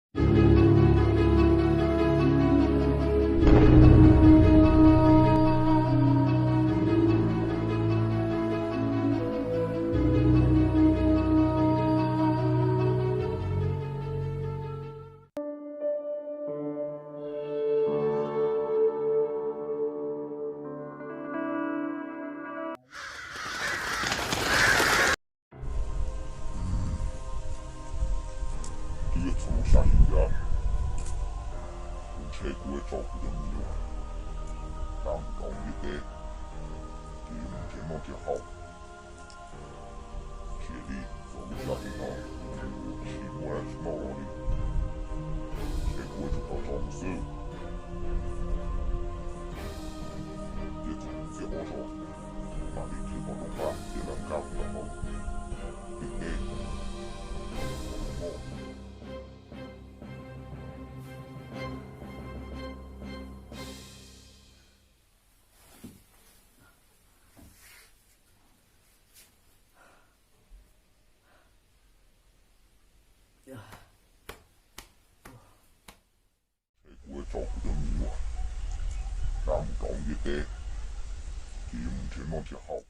Twb yog txhua lub sab hwm yam, kuv ntshe kuv yuav tso kuv cov me nyuam dab mus rau ntiaj teb, ces yuav mus nrhiav noj nrhiav haus. Ntsia li txhua lub sab hwm no tsis muaj dab tsi noj los li, ntshe kuv yuav tsum tau tso mus xwb. Ces txog txiaj ob zaug, mam li nrhiav tau rooj vag thiab lawv nkag kuv rau hauv ntiaj teb. Kuv yuav tso kuv cov me nyuam dab mus rau ntiaj teb, ces yuav mus nrhiav noj nrhiav haus.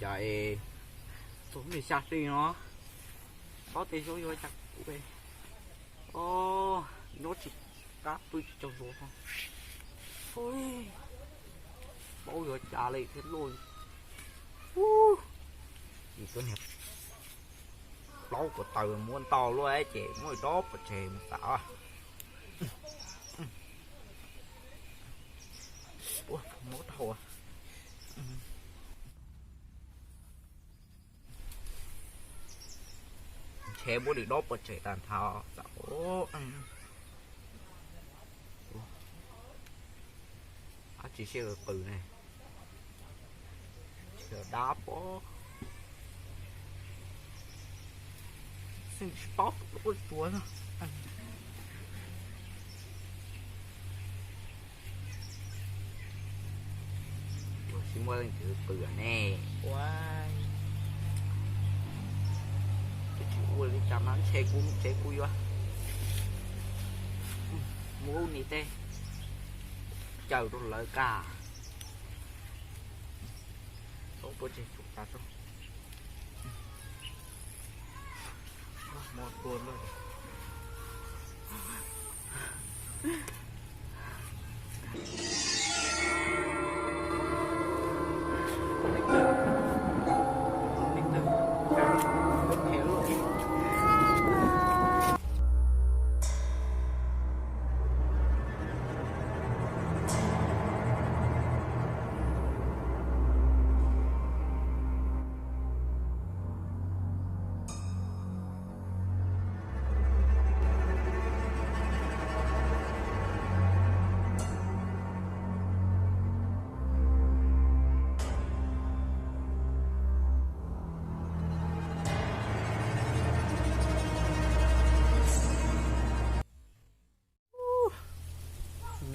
Cas es txog me xya hli no, tob tej zaub yuav cas kuv, o, nyob tsis qab pw tsis tsaug zog. Paub yuav cas li thiab lauj. Ub, kuv niag plaub ko taw muab ntau luaj ces muab dob pov tseg mus tas. Ua, mob dhau. Ntshe muab li dob pov tseg tag nrho. Dab tsi siab qw ne. Dab pob xeej tsis paub ua tsuav no. Ua tsis muaj leej twg qw ne. Ua, tsis ua li cas mas ntshe kuv tsev kuv yuav muab niag tej caw rau lawv kaj. Tau tua tseg tsum tas rau. Mob tua lawm.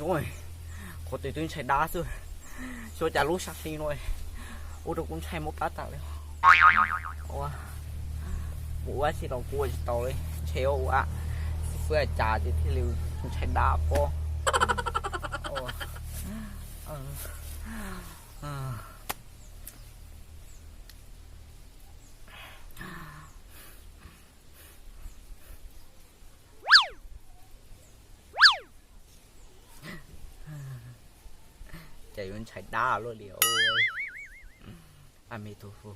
Ua, qhov twg twb ntshai dab xwb, xyov cas lub sab hli no ua rau kuv ntshai mob plab tas li. Ua, mus ua si los kuv ua tsis tau li, ntshe ua ua xib fwb cas ces thiaj li ntshai dab pob. Ces yuav ntshai dab luaj li. A me tub, thov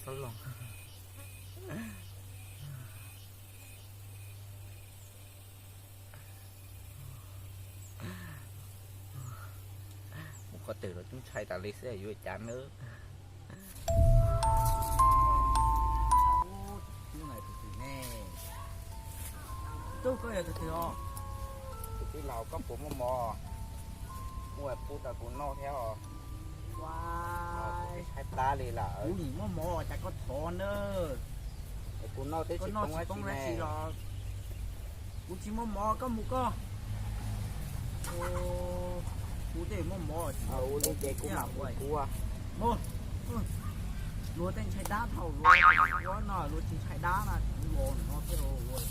txhob los. Mus qhov twg los twb ntshai tas li xwb yuav cas nawb. Tub, koj yog tus twg os? Tus tij laug, koj puas muaj mov? Muaj, pub rau kuv noj thiab os. Kuv tshaib plab li lawm. Kuv nim muaj mov cas koj thov na. Kuv noj twb tsis poob dab tsi los. Kuv tsis muaj mov, koj mus koj. Kuv tej muaj mov. Ua li ces kuv mam mus kuv. Luag tej ntshai dab thaum luag no luag tsis ntshai dab na, kuv los no thiab ua.